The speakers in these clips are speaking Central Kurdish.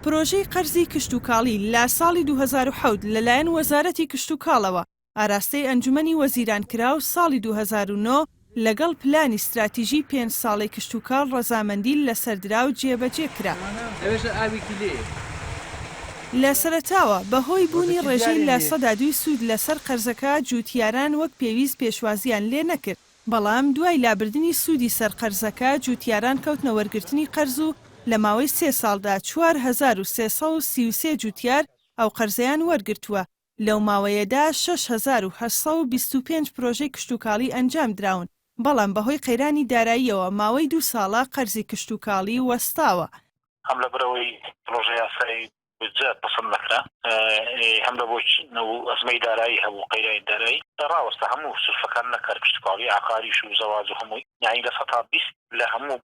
پرۆژەی قەرزی کشتوکاڵی لە ساڵی 2007 لەلایەن وەزارەتی کشتوکاڵەوە ئاراستەی ئەنجومەنی وەزیران کرا و ساڵی 2009 لەگەڵ پلانی ستراتیژی پێنج ساڵەی کشتوکاڵ ڕەزامەندی لەسەر درا و جێبەجێ کرا. لە سەرەتاوە بەهۆی بوونی ڕێژەی 2% سوود لەسەر قەرزەکە جووتیاران وەک پێویست پێشوازییان لێ نەکرد، بەڵام دوای لابردنی سوودی سەر قەرزەکە جووتیاران کەوتنە وەرگرتنی قەرز و لە ماوەی سێ ساڵدا 4333 جووتیار ئەو قەرزەیان وەرگرتووە، لەو ماوەیەدا 6825 پرۆژەی کشتوکاڵی ئەنجامدراون، بەڵام بەهۆی قەیرانی داراییەوە ماوەی دوو ساڵە قەرزی کشتوکاڵی وەستاوە. هەم لەبەرئەوەی پڕۆژە یاسای بودجە پەسەند نەکرا، هەم لە بۆی ئەزمەی دارایی هەبوو، قەیرانی دارایی ڕاوەستا، هەموو سولفەکان نەک هەر کشتوکاڵی، عەقاریش و زەواج و هەمووی، یانی 20% لە هەموو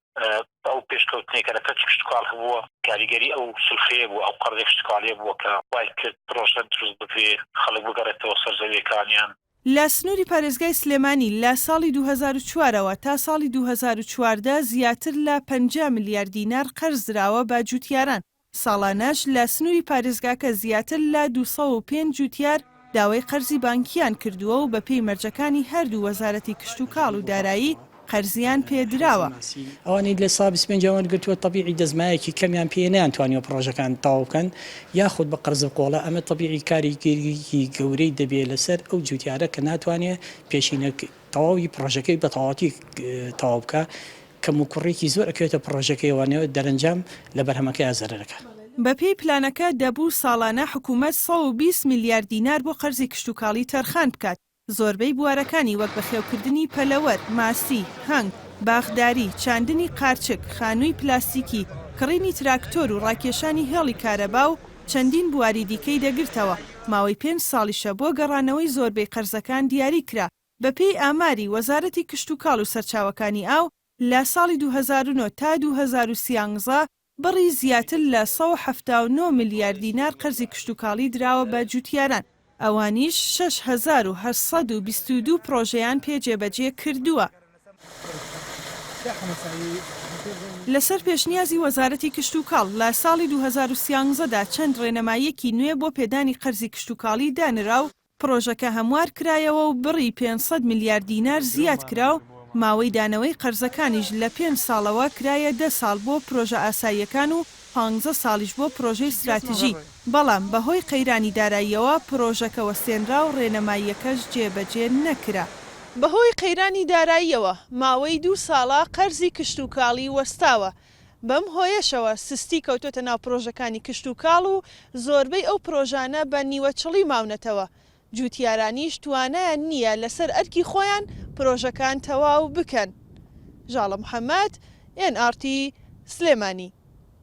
ئەو پێشکەوتنەی کە لە کەرتی کشتوکاڵ هەبووە کاریگەری ئەو سولفەیە بووە، ئەو قەرزە کشتوکاڵیە بووە کە وای کرد پرۆژە دروست بکرێ، خەڵک بگەڕێتەوە سەر زەویەکانیان. لە سنووری پارێزگای سلێمانی لە ساڵی 2004 ەوە تا ساڵی 2014 زیاتر لە 50 ملیار دینار قەرز دراوە بە جووتیاران، ساڵانەش لە سنووری پارێزگاکە زیاتر لە 205 جووتیار داوای قەرزی بانکییان کردووە و بەپێی مەرجەکانی هەردوو وەزارەتی کشتوکاڵ و دارایی قەرزیان پێدراوە. ئەوانەی لە سا 25 یان وەرگرتووە تەبیعی دەستمایەکی کەمیان پێیە نەیانتوانیوە پڕۆژەکان تەواو بکەن یاخود بە قەرز و قۆڵە ئەمە تەبیعی کاریگەریی گەورەی دەبێ لەسەر ئەو جوتیارە کە ناتوانێ پێشینە تەواوی پڕۆژەکەی بە تەواوەتی تەواو بکا کەموکوڕیەکی زۆر ئەکەوێتە پڕۆژەکەیەوە دەرەنجام لە بەرهەمەکەیا زەرەر ئەکا. بەپێی پلانەکە دەبوو ساڵانە حکومەت 120 ملیار دینار بۆ قەرزی کشتوکاڵی تەرخان بکات، زۆربەی بوارەکانی وەک بەخێوکردنی پەلەوەر، ماسی، هەنگ، باخداری، چاندنی قارچک، خانووی پلاستیکی، کڕینی تراکتۆر و ڕاکێشانی هێڵی کارەبا و چەندین بواری دیکەی دەگرتەوە، ماوەی پێنج ساڵیشە بۆ گەڕانەوەی زۆربەی قەرزەکان دیاری کرا. بەپێی ئاماری وەزارەتی کشتوکاڵ و سەرچاوەکانی ئاو، لە ساڵی 2009 تا 2013 بڕی زیاتر لە 179 ملیار دینار قەرزی کشتوکاڵی دراوە بە جوتیاران، ئەوانیش 6822 پڕۆژەیان پێ جێبەجێ کردووە. لەسەر پێشنیازی وەزارەتی کشتوکاڵ، لە ساڵی 2013 دا چەند ڕێنماییەکی نوێ بۆ پێدانی قەرزی کشتوکاڵی دانرا و پڕۆژەکە هەموار کرایەوە و بڕی 500 ملیار دینار زیاد کرا و ماوەی دانەوەی قەرزەکانیش لە پێنج ساڵەوە کرایە دە ساڵ بۆ پرۆژە ئاساییەکان و پانزە ساڵیش بۆ پرۆژەی ستراتیژی، بەڵام بەهۆی قەیرانی داراییەوە پرۆژەکە وەستێنرا و رێنماییەکەش جێبەجێ نەکرا. بەهۆی قەیرانی داراییەوە ماوەی دوو ساڵە قەرزی کشتوکاڵی وەستاوە، بەم هۆیەشەوە سستی کەوتۆتە ناو پرۆژەکانی کشتوکاڵ و زۆربەی ئەو پرۆژانە بە نیوەچڵی ماونەتەوە، جوتیارانیش توانایان نییە لەسەر ئەرکی خۆیان پرۆژەکان تەواو بکەن. ژاڵە محەمەد، ئێن ئاڕ تی، سلێمانی.